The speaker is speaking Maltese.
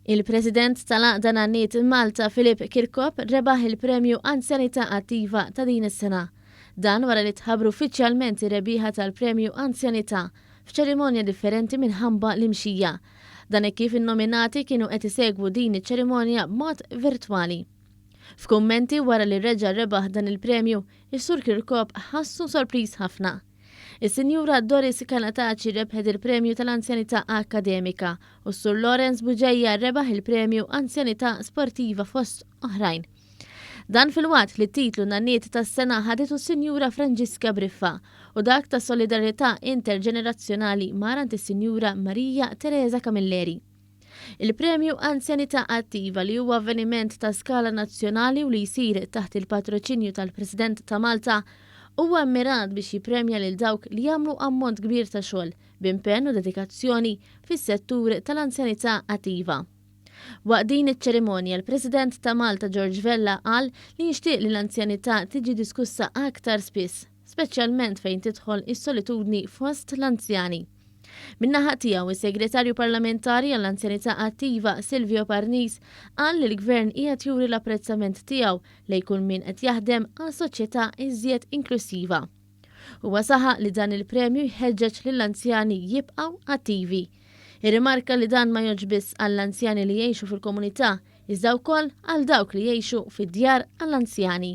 Il-President tal-Għaqda Nanniet Malta Philip Kirkop rebaħ il-Premju Anzjanità Attiva ta' din is-sena. Dan wara li tħabbru uffiċjalment ir-rebbieħa tal-Premju Anzjanità f'ċerimonja differenti minħabba l-imxija. Dan hekk kif in-nominati kienu qed isegwu din iċ-ċerimonja b'mod virtwali. F'kummenti wara li reġa' rebaħ dan il-premju, is-Sur Kirkop ħassu sorpriż ħafna. Is-Sinjura Doris Canataci rebħet il-Premju tal-Anzjanità Akkademika u s-Sur Lawrence Bugeja rebaħ il-Premju Anzjanità Sportiva fost oħrajn. Dan filwaqt li t-titlu Nanniet tas-Sena ħaditu s-Sinjura Franġiska Briffa u dak ta' Solidarjetà Interġenerazzjonali mar għand is-Sinjura Maria Teresa Camilleri. Il-Premju Anzjanità Attiva li huwa avveniment ta' skala nazzjonali u li jsir taħt il-patroċinju tal-President ta' Malta huwa mmirat biex jippremja lil dawk li jagħmlu ammont kbir ta' xogħol b'impenn u dedikazzjoni fis-settur tal-anzjanità attiva. Waqt din iċ-ċerimonja l-President ta' Malta George Vella qal li jixtieq li l-anzjanità tiġi diskussa aktar spiss, speċjalment fejn tidħol is-solitudni fost l-anzjani. Min-naħa tiegħu, is-Segretarju Parlamentari għall-Anzjanità Attiva, Silvio Parnis, qal li l-Gvern qiegħed juri l-apprezzament tiegħu lejn kull min qed jaħdem għal soċjetà iżjed inklussiva. Huwa saħaq li dan il-premju jħeġġeġ lill-anzjani jibqgħu attivi. Irrimarka li dan ma jgħoddx biss għall-anzjani li jgħixu fil-komunità, iżda wkoll għal dawk li jgħixu fid-djar għall-anzjani.